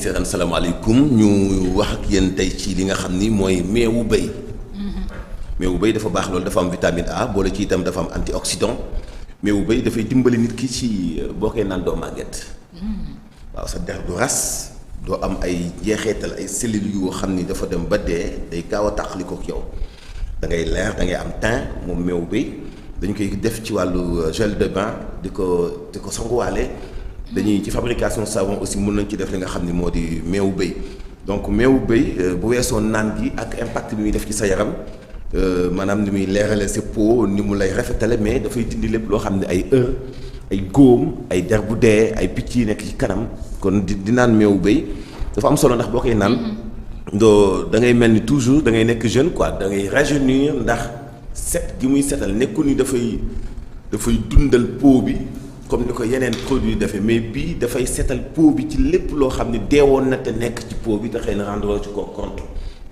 seetaan salaamaaleykum ñu wax ak yéen tey ci li nga xam ni mooy meewu béy. meewu béy dafa baax loolu dafa am vitamine A boole ci itam dafa am antioxydant meewu béy dafay dimbali nit ki ci boo koy naan doo màgget. waaw sa der du ras doo am ay jeexeetal ay cellules yu xam ni dafa dem ba dee day gaaw a tàqalikoo ak yow da ngay leer da ngay am teint moom meewu béy dañu koy def ci wàllu gel de bain di ko sanguwaale. dañuy ci fabrication savon aussi mën nañ ci def li nga xam ni moo di meewu béy donc meewu béy bu weesoo naan gi ak impact bi muy def ci sa yaram maanaam ni muy leerale sa peau ni mu lay rafetale mais dafay dindi lépp loo xam ne ay ay góom ay der bu dee ay picc yi nekk ci kanam kon di naan meewu béy dafa am solo ndax boo koy naan doo da ngay mel ni toujours da ngay nekk jeune quoi da ngay rajeunir ndax set gi muy setal nekkul ni dafay dundal peau bi comme ni ko yeneen produit defee mais bii dafay setal peau bi ci lépp loo xam ne deewoon na te nekk ci peau bi te xëy na rendre ci ko compte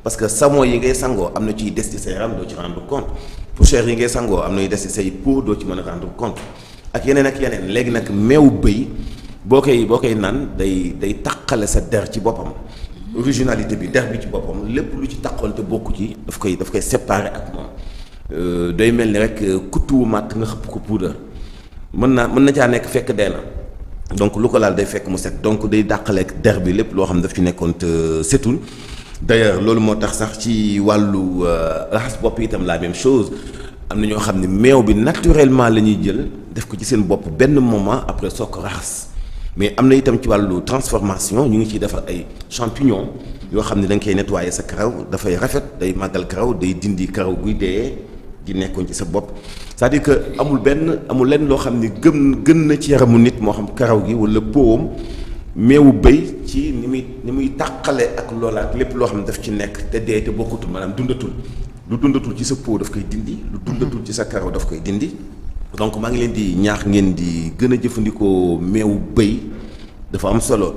parce que savon yi ngay sangoo am na ciy des ci sa yaram doo ci rendre compte poussière yi ngay sangoo am na yu des ci say peau doo ci mën a rendre compte ak yeneen léegi nag meewu bëy boo koy naan day taqale sa der ci boppam originalité bi der bi ci boppam lépp lu ci taqoon te bokku ci daf koy séparer ak moom day mel ni rek kuttuwu màtt nga xëpp ko poudre mën na caa nekk fekk dee na donc lu ko laal day fekk mu set donc day dàqaleeg der bi lépp loo xam ne daf ci nekkoon te setul d'ailleurs loolu moo tax sax ci wàllu raxas bopp itam la même chose am na ñoo xam ne meew bi naturellement la ñuy jël def ko ci seen bopp benn moment après soo ko raxas mais am na itam ci wàllu transformation ñu ngi ciy defar ay champignon yoo xam ne da nga koy nettoyer sa karaw dafay rafet day màggal karaw day dindi karaw guy dee di nekkoon ci sa bopp c'est-à-dire que amul lenn loo xam ne gën na ci yaramu nit moo xam karaw gi wala powam meewu béy ci ni muy tàqale ak loola ak lépp loo xam ne daf ci nekk te dee te bokkutul maanaam dundatul lu dundatul ci sa peau daf koy dindi lu dundatul ci sa karaw daf koy dindi donc maa ngi leen di ñaax ngeen di gën a jëfandikoo meewu béy dafa am solo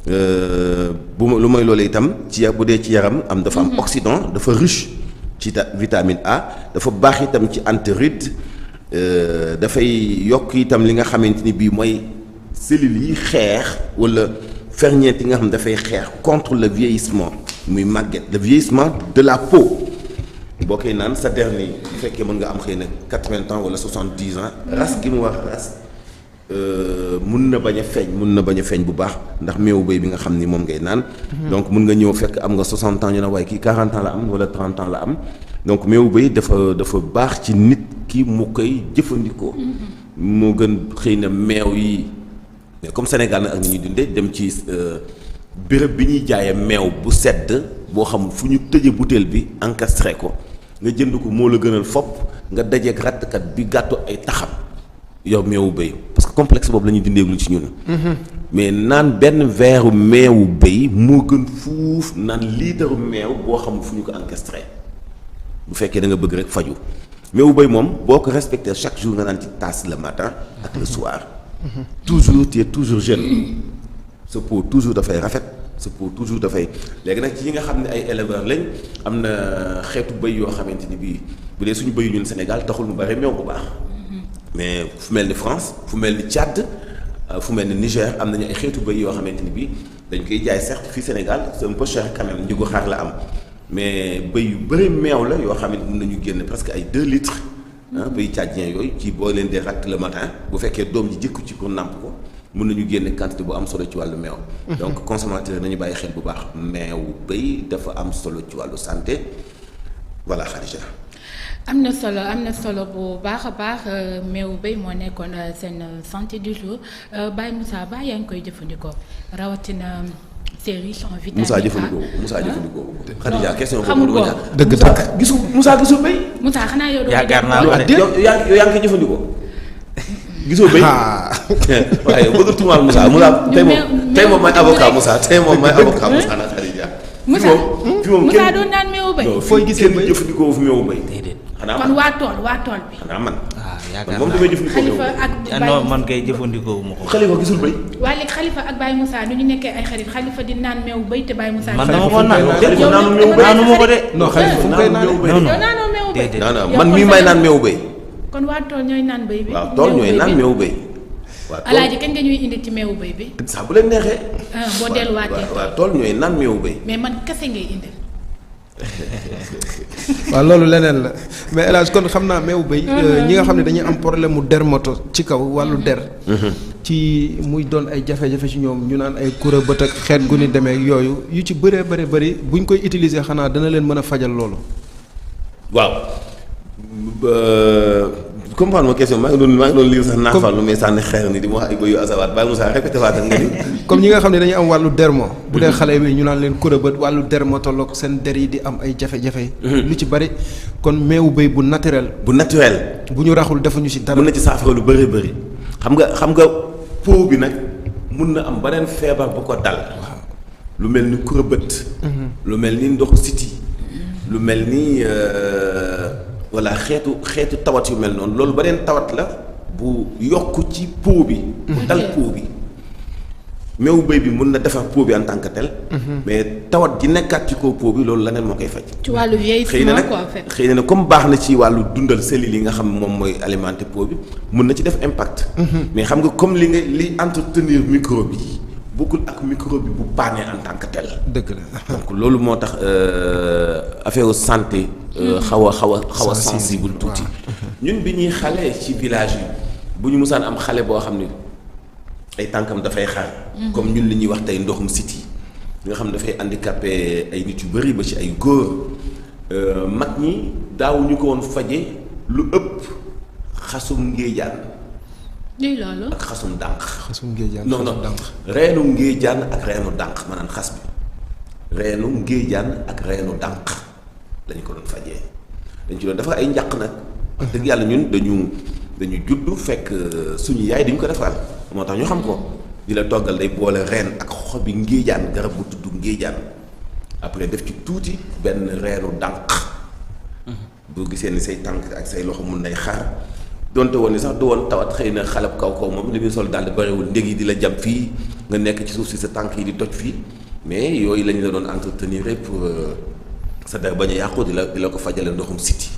lu mooy loolu itam bu dee ci yaram am dafa am oxydant dafa riche ci vitamine A dafa baax itam ci antiride dafay yokk itam li nga xamante ni bii mooy cellules yi xeex wala ferñeent yi nga xam ne dafay xeex contre le vieillissement muy màgget le vieillissement de la peau boo koy naan sa der ni bu fekkee mën nga am xëy na 80 ans wala 70 ans ras gi mu war a ras mun na bañ a feeñ bu baax ndax meewu béy bi nga xam ni moom ngay naan donc mun nga ñëw fekk am nga 60 ans ñu ne waaye kii 40 ans la am wala 30 ans la am donc meewu béy dafa baax ci nit ki mu koy jëfandikoo moo gën xëy na meew yi comme Sénégal nag ak ni ñuy dundee dem ci béréb bi ñuy jaayee meew bu sedd boo xam fu ñu tëjee butéel bi encastré ko nga jënd ko moo la gënal fopp nga dajeeg rattkat bi gàttu ay taxam yow meewu béy parce que complexe boobu la ñuy dindeeglu ci ñun mais naan benn verre meewu béy moo gën fuuf naan litre meew boo xam fu ñu ko encastré bu fekkee da nga bëgg rek faju meewu béy moom boo ko respecté chaque jour nga naan ci tasse le matin ak le soir toujours tu es toujours jeune sa peau toujours dafay rafet sa peau toujours dafay léegi nag ci yi nga xam ne ay éleveurs lañ am na xeetu béy yoo xamante ni bii bu dee suñu béyu ñun Sénégal taxul mu bari meew bu baax mais fu mel ni France fu mel ni Tchad fu mel ni Niger am nañu ay xeetu béy yoo xamante ni bii dañ koy jaay certes fii Sénégal c'est un peu cher quand même njëgu xaar la am mais béy yu bëri meew la yoo xam ne mën nañu génn presque ay 2 litres béy tchadien yooyu ci boo leen di ratt le matin bu fekkee doom ji jëkku ci pour nàmp ko mën nañu génne quantité bu am solo ci wàllu meew donc consommateur nañu bàyyi xel bu baax meewu béy dafa am solo ci wàllu santé voilà Khadija am na solo bu baax a baax meewu béy moo nekkoon seen santé du jour Baye Moussa Ba yaa ngi koy jëfandikoo rawatina série sans vitamine A. Moussa jëfandikoo Khadija question xamul ko dëgg gisul béy. Moussa xanaa yow. yaakaar naa la de yow yaa ngi koy jëfandikoo. gisoo béy. waaye bëgg a tuumaal Moussa tey moom may avocat Moussa nag Khadija. Moussa doon naan meewu béy. fooy gisee béy jëfandikoo fu meewu béy. xanaa kon waa tool bi. xanaa man. yaakaar moom damay jëfandikoo meewu béy. Xalifa ak non man kay jëfandikoo ma ko. Xalifa gisul béy. waaye léegi Xalifa ak Baye Moussa nu ñu nekkee ay xarit Xalifa di naan meewu béy te Baye Moussa. man dama ko naan Xalifa naanu meewu béy naanu ma ko de. non Xalifa fu mu koy naan yow naanoo meewu béy. man mii may naan meewu béy. kon waa tool ñooy naan béy bi. waaw tool ñooy naan meewu béy. waa tool Alaaji kañ nga ñuy indi ci meewu béy bi. saa bu leen neexee. boo delluwaatee waaw tool ñooy naan meewu béy. mais man kese ngay indi. waaw loolu leneen la mais El Hadj kon xam naa meewu béy. ñi nga xam ne dañuy am problème mu dermato ci kaw wàllu der. ci muy doon ay jafe-jafe ci ñoom ñu naan ay kura bët ak xeet gu ni demee yooyu yu ci bëree bëri buñ koy utiliser xanaa dana leen mën a fajal loolu. waaw comprendre ma question maa ngi doon lire sax naafal lu may sànni xeer ni di ma wax ay bëy yu asawaat Baye Moussa répété waat nga ni. comme ñi nga xam ne dañuy am wàllu dermo. bu dee xale bi ñu naan leen kura bët wàllu dermatologue seen der yi di am ay jafe-jafe. lu ci bëri kon meewu béy bu naturel. bu naturel. bu ñu raxul defuñu ci dara. mën na ci saafara lu bëri bëri xam nga peau bi nag mun na am beneen feebar bu ko dal. lu mel ni kura bët. lu mel ni ndoxu siti lu mel ni voilà xeetu tawat yu mel noonu loolu beneen tawat la bu yokk ci peau bi. bu dal peau bi. meewu béy bi mun na defar peau bi en tant que tel. mais tawat ji nekkaat ci kaw peau bi loolu leneen moo koy faj. ci wàllu vieillissement quoi en fait. xëy na nag comme baax na ci wàllu dundal cellules yi nga xam moom mooy alimenter peau bi mun na ci def impact. mais xam nga comme li entretenir microbe yi bokkul ak microbe bi bu paanee en tant que tel. dëgg la donc loolu moo tax affaire santé. xaw a sensible tuuti. ñun bi ñuy xale ci village yi bu ñu musaan am xale boo xam ne ay tànkam dafay xaar. comme ñun li ñuy wax tey ndoxum siti nga xam dafay handicapé ay nit yu bëri ba ci ay góor mag ñi daawuñu ko woon faje lu ëpp xasum ngéejaan. lii loolu. ak xasum dànq. xasum ngéejaan non reenu ngéejaan ak reenu dànq maanaam xas bi reenu ngéejaan ak reenu dànq lañ ko doon fajee dañ ci doon dafa ay njaq nag. wax dëgg yàlla ñun dañu juddu fekk suñu yaay dañu ko defal moo tax ñu xam ko di la toggal day boole reen ak xobi ngéejaan garab bu tudd ngéejaan après def ci tuuti benn reenu dànq. boo gisee ni say tànk ak say loxo mun nay xaar. donte woon ni sax du woon tawat xëy na xalab kaw moom li muy sol daal bariwul ndég yi di la jam fii nga nekk ci suuf si sa tànk yi di toj fii mais yooyu lañu la doon entretenir pour sa der bañ a yàqu di la ko fajale ndoxum siti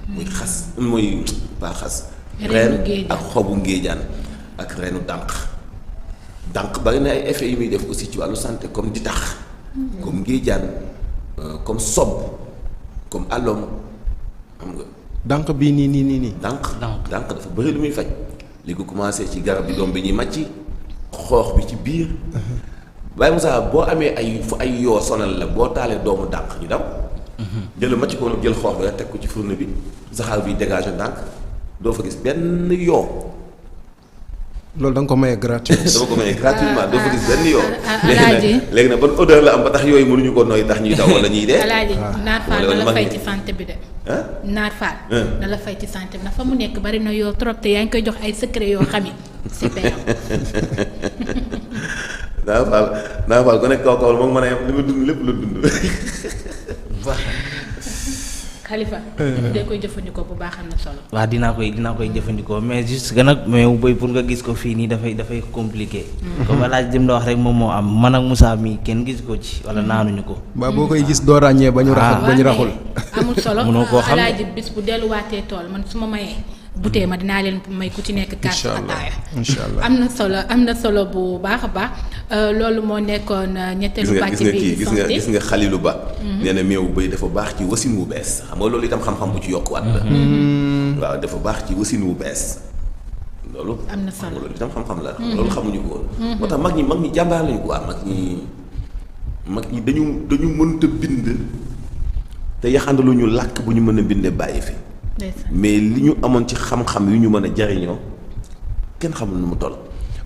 muy xas muy pas xas reen ak xobu ngéejaan ak reenu dànq bari na ay effets yu muy def aussi ci wàllu santé comme di tax comme ngéejaan comme sob comme alom xam nga dànq bii nii. dànq dafa bëri lu muy faj li ko commencé ci garab bi doom bi ñuy màcc xoox bi ci biir Baye Moussa boo amee ay yoo sonal la boo taalee doomu dànq ñu daw jël màcc ko jël xoox bi rek teg ko ci fourne bi saxaar bi dégagé dànq doo fa gis benn yoo. loolu da nga ko maye gratuit. dama ko maye gratuitement doo fa gis benn yoo. Alaaji léegi nag ban odeur la am ba tax yooyu mënuñu ko nooy tax ñuy daw wala ñuy dee. Alaaji Naar Fall na la fay ci santé bi de. ah Naar Fall. na la fay ci santé bi ndax fa mu nekk bari na yoo trop te yaa ngi koy jox ay secret yoo xam ni c'est payant. Naar Fall ku nekk kaw moom mën a yem li ma dund lépp la dund. Khalifa. da koy jëfandikoo bu baax am na solo. waaw dinaa koy jëfandikoo mais juste que nag meewu béy pour nga gis ko fii nii dafay compliqué. comme laaj dem la wax rek moom moo am man ak Moussa mii kenn gis ko ci wala naanuñu ko. ba boo koy gis doo ràññee ba ñu raxul ba ñu raxul. amul solo mënoo koo xam Alaaji bis bu delluwaatee tool man su ma mayee. butee ma dinaa leen may ku ci nekk kaas ataaya. incha allah am na solo bu baax a baax loolu moo nekkoon ñetteelu pàcc bi gis nga Xalilu Ba nee na meewu béy dafa baax ci wasin wu bees xam nga loolu itam xam-xam bu ci yokkuwaat la waaw dafa baax ci wasin wu bees loolu am na solo loolu itam xam-xam la loolu xamuñu ko woon moo tax mag ñi jàmbaar lañu quoi mag ñi dañu mënta bind te yaxandaluñu làkk bu ñu mën a bindee bàyyi fi mais li ñu amoon ci xam-xam yu ñu mën a jariñoo kenn xamul nu mu toll.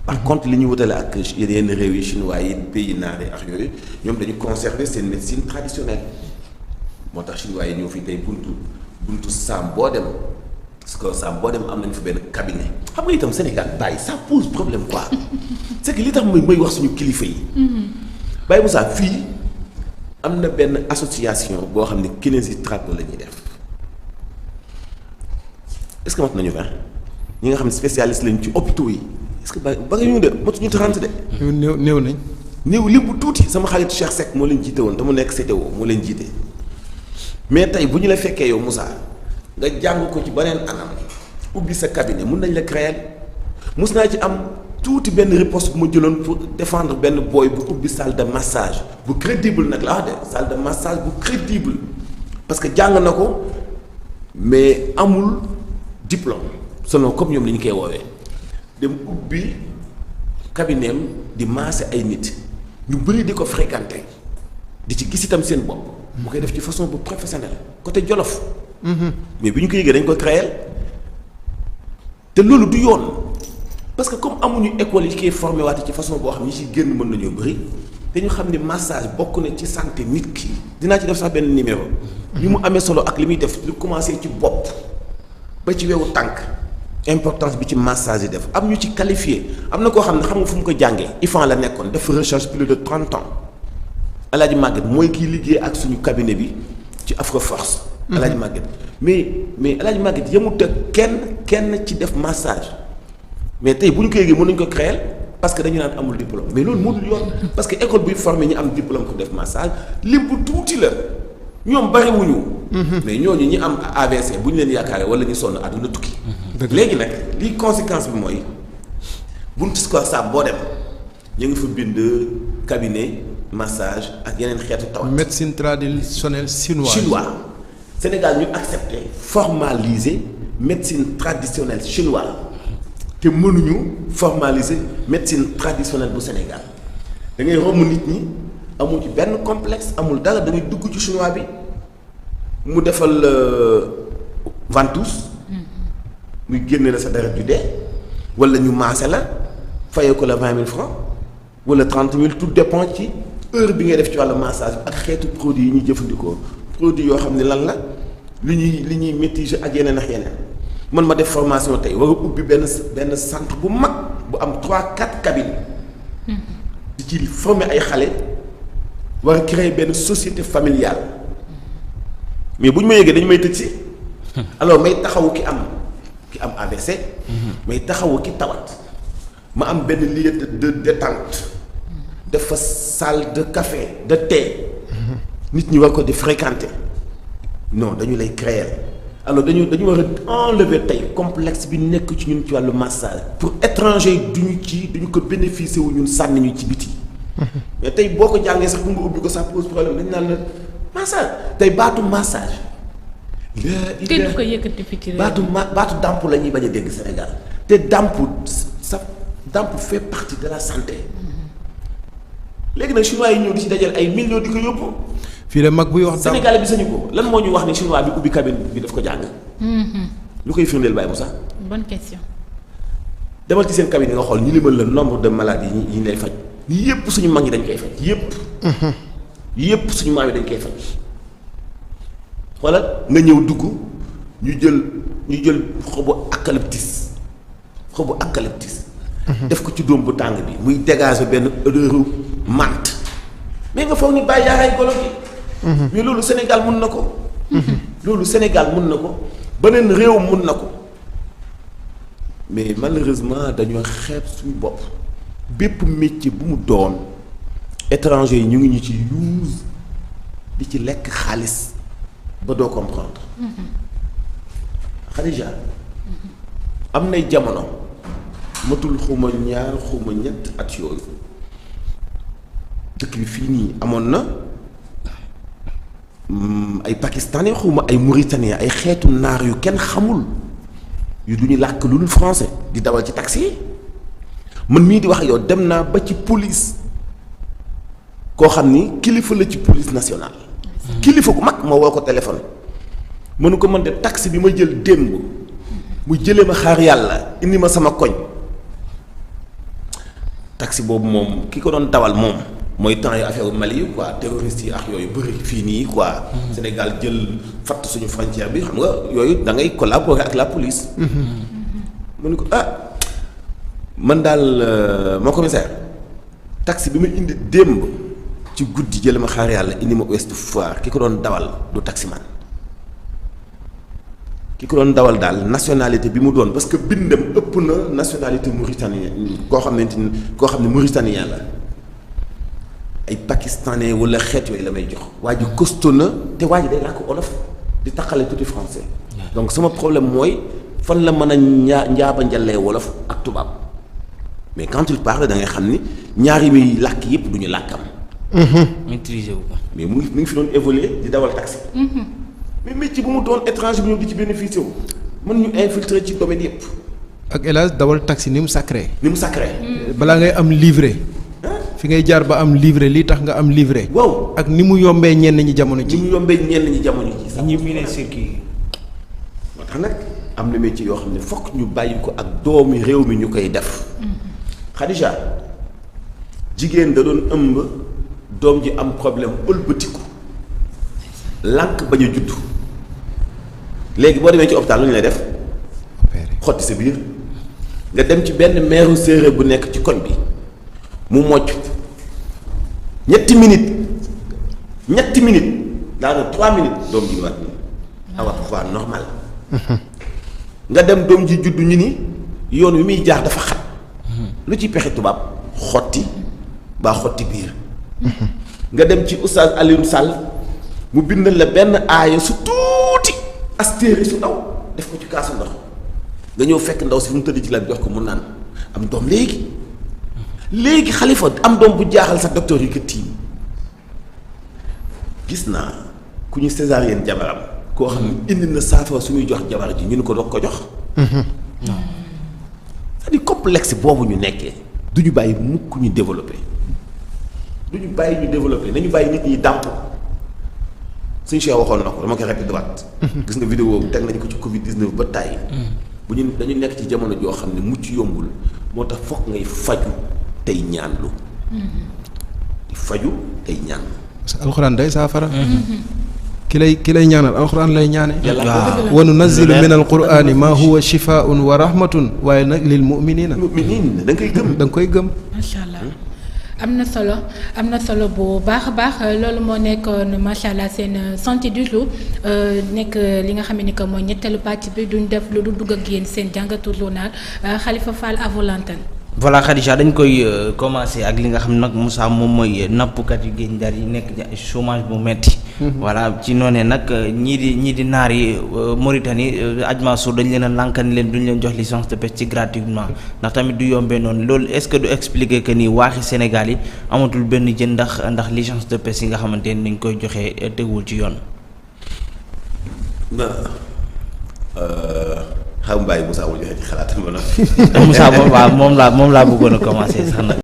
par contre li ñu wutale ak yenn réew yi chinois yi pays naar yi ak yooyu ñoom dañu conserver seen médecine traditionnelle moo tax chinois yi ñëw fi tey buntu saam boo dem parce que saam boo dem am nañu fa benn cabinet xam nga itam Sénégal bàyyi ça pose problème quoi c'est que li tax mooy wax suñu kilifa yi. Baye Moussa fii am na benn association boo xam ne kinésithérapeute la ñuy def. est-ce que mat nañu vingt ñi nga xam ne spécialiste lañ ci hôpitaux yi est-ce que ba nga ñu de matuñu 30 de. néew nañ. néew lépp bu tuuti sama xarit Cheikh Seck moo leen jiite woon te mu nekk CTO moo leen jiite mais tey bu ñu la fekkee yow Moussa nga jàng ko ci beneen anam ubbi sa cabinet mun nañ la créer mus naa ci am tuuti benn riposte bu ma jëloon pour défendre benn boy bu ubbi salle de massage bu crédible nag la wax de salle de massage bu crédible parce que jàng na ko mais amul diplôme selon comme ñoom li ñu koy woowee dem ubbi cabinetam di masser ay nit ñu bëri di ko fréquenter di ci gis itam seen bopp mu koy def ci façon bu professionnelle côté Jolof mais bi ñu ko yëgee dañ ko créer te loolu du yoon parce que comme amuñu école yi koy formé waate ci façon boo xam ñi ci génn mën nañoo bëri te ñu xam ne massage bokk na ci santé nit ki dinaa ci def sax benn numéro li mu amee solo ak li muy def lu commencé ci bopp ba ci wewu tànk importance bi ci massage yi def am ñu ci qualifié am na koo xam ne xam nga fu mu ko jàngee IFAN la nekkoon def recherche plus de 30 ans Alaaji Maguette mooy kiy liggéey ak suñu cabinet bi ci Afroforce Alaaji Maguette mais Alaaji Maguette yemut ak kenn ci def massage mais tey bu ñu ko yëgee mën nañu ko créer parce que dañu naan amul diplôme mais loolu moo dul yoon parce que école buy formé ñi am diplôme pour def massage lim bu tuuti la ñoom bariwuñu mais ñooñu ñi am AVC bu ñu leen yaakaaree wala ñu sonn àdduna tukki léegi nag lii conséquence bi mooy buntu score saab boo dem ñu ngi fa bind cabinet massage ak yeneen xeetu tawat médecine traditionnelle chinois Sénégal ñu accepté formaliser médecine traditionnelle chinoise te mënuñu formaliser médecine traditionnelle bu Sénégal da ngay romb nit ñi amul ci benn complexe amul dara da ngay dugg ci chinois bi mu defal ventouse muy génne la sa deret ju dee wala ñu maase la fayee ko la 20 000 francs wala 30 000 tout dépend ci heure bi ngay def ci wàllu massage ak xeetu produit yi ñuy jëfandikoo produit yoo xam ne lan la li ñuy maîtriser ak yeneen ak yeneen man ma def formation tey war a ubbi benn centre bu mag bu am 3-4 cabines di ci former ay xale war a créer benn société familiale mais bu ñu ma yëgee dañu may tëj si alors may taxawu ki am AVC may taxawu ki tawat ma am benn lieu de détente def fa salle de café de thé nit ñi war ko di fréquenter non dañu lay créer alors dañu war a enlever tey complexe bi nekk ci ñun ci wàllu massage pour étranger duñu ko bénéficier wu ñun sànni ñu ci biti mais tey boo ko jàngee sax bu nga ubbi ko ça pose problème dañu naan la massage tey baatu massage kenn du ko yëkkati fi ci réew baatu dàmp la ñuy bañ a dégg Sénégal te dàmp fait partie de la santé léegi nag chinois yi ñëw di ci dajal ay millions di ko yóbbu fii la mag buy wax Sénégalais bi sañu ko lan moo ñu wax ni chinois bi ubbi cabine bi daf ko jàng lu koy firndeel Baye Moussa bonne question demal ci seen cabine nga xool ñu limal la nombre de maladies yi ñu lay faj yépp suñu mag ñi dañ koy faj yépp suñu maam yi dañ koy faj xoolal nga ñëw dugg ñu jël xobu eucalyptus def ko ci dóom bu tàng bi muy dégager benn odeuru menthe mais nga foog ni bàyyi yaaraay golo gi mais loolu Sénégal mun na ko beneen réew mun na ko mais malheureusement dañoo xeeb suñu bopp bépp métier bu mu doon étranger yi ñu ngi ñu ci use di ci lekk xaalis ba doo comprendre Khadija am nay jamono matul xuma ñaar xuma ñett at yooyu dëkk bi fii nii amoon na ay pakistanais xuma ay mauritanien ay xeetu naar yu kenn xamul yu du ñu làkk lu dul français di dawal ci taxi yi man mii di wax yow dem naa ba ci police koo xam ni kilifa la ci police nationale kilifa gu mag ma woo ko téléphone mënu ko mën de taxi bi ma jël démb mu jëlee ma xaar yàlla indi ma sama koñ taxi boobu moom ki ko doon dawal moom mooy temps yu affaire Mali yi quoi terroristes yi ak yooyu bëri fii nii quoi Sénégal jël fatt suñu frontière bi xam nga yooyu da ngay collaborer ak la police mënu ko man daal mon commissaire taxi bi ma indi démb ci guddi jële ma xaar yàlla indi ma Ouest Foire ki ko doon dawal du taximan ki ko doon dawal daal nationalité bi mu doon parce que bindam ëpp na nationalité mauritanienne koo xam ne mauritanien la ay pakistanais wala xeet yooyu la may jox waa ji costaud na te waa ji day làkk olof di taqale tuuti français donc sama problème mooy fan la mën a njaaba njalee wolof ak tubaab mais quand il parle da ngay xam ni ñaari muy làkk yëpp du ñu làkkam. maîtriser wu ko. mais mu ngi fi doon évoluer di dawal taxi. mais métier bu mu doon étranger bu ñëw di ci bénéficier wu mën ñu infiltrer ci domaine yëpp. ak El Hadj dawal taxi ni mu sacré. ni mu sacré. balaa ngay am livret. fi ngay jaar ba am livret lii tax nga am livret. waaw ak ni mu yombee ñenn ñi jamono ni ji. mu yombee ñenn ñi jamono ji sax. ñi miné circuit yi. moo tax nag am na métier yoo xam ne fokk ñu bàyyi ko ak doomi réew mi ñu koy def. Khadija jigéen da doon ëmb doom ji am problème ëlbatiku lànk bañ a judd léegi boo demee ci hôpital lu ñu lay def xotti sa biir nga dem ci benn meeru séeréer bu nekk ci koñ bi mu mocc ñetti minutes daanaka 3 minutes doom ji wat ni awat waa normal nga dem doom ji juddu ñu ni yoon wi muy jaar dafa xat lu ci pexe tubaab xotti baa xotti biir nga dem ci oustaz Alioune Sall mu bindal la benn aaya su tuuti astéeri su ndaw def ko ci kaasu ndox nga ñëw fekk ndaw si fu mu tëdd ci la jox ko mu naan am doom léegi xalifa am doom bu jaaxal sax docteur yi ko tiim gis naa ku ñu césarienne jabaram koo xam ne indi na saafara suñuy jox jabar ji ñu ni ko doog ko jox c'est-à-dire complexe boobu ñu nekkee du ñu bàyyi mukk ñu développé nañu bàyyi nit ñi dàmp suñu Cheikh waxoon na ko dama koy répété waat gis nga vidéo bi teg nañ ko ci Covid 19 ba tàyyi bu ñu dañu nekk ci jamono joo xam ne mucc yombul moo tax fokk ngay faju tey ñaanlu di faju tey ñaanlu parce que alxuraan day saafara. ki lay ñaanal alxuraan lay ñaane. waaw wa nunazzilu min alqurani ma huwa shifaun wa rahmatun waaye nag lil muminina. da nga koy gëm. da nga koy gëm. macha allah am na solo bu baax a baax loolu moo nekkoon macha allah seen santé du jour nekk li nga xam ne que mooy ñetteelu pàcc bi duñ def lu dugg ak yéen seen jàngatu journal Khalifa Fall à vos antennes. voilà Khadija dañ koy commencer ak li nga xam nag Moussa moom mooy nappkat yu géej ndar yi nekk chômage bu metti voilà ci noonee nag ñii di naar yi Mauritanie Adji Sow dañ leen a lànkan leen duñ leen jox licence de pêche ci gratuitement ndax tamit du yombee noonu loolu est-ce que du expliquer que ni waaxi Sénégal yi amatul benn jën ndax licence de pêche yi nga xamante ne dañ koy joxe tegul ci yoon. xam Mbaye Moussa mu joxe ci xalaatam ba noppi. Moussa moom laa bëggoon a commencer sax nag.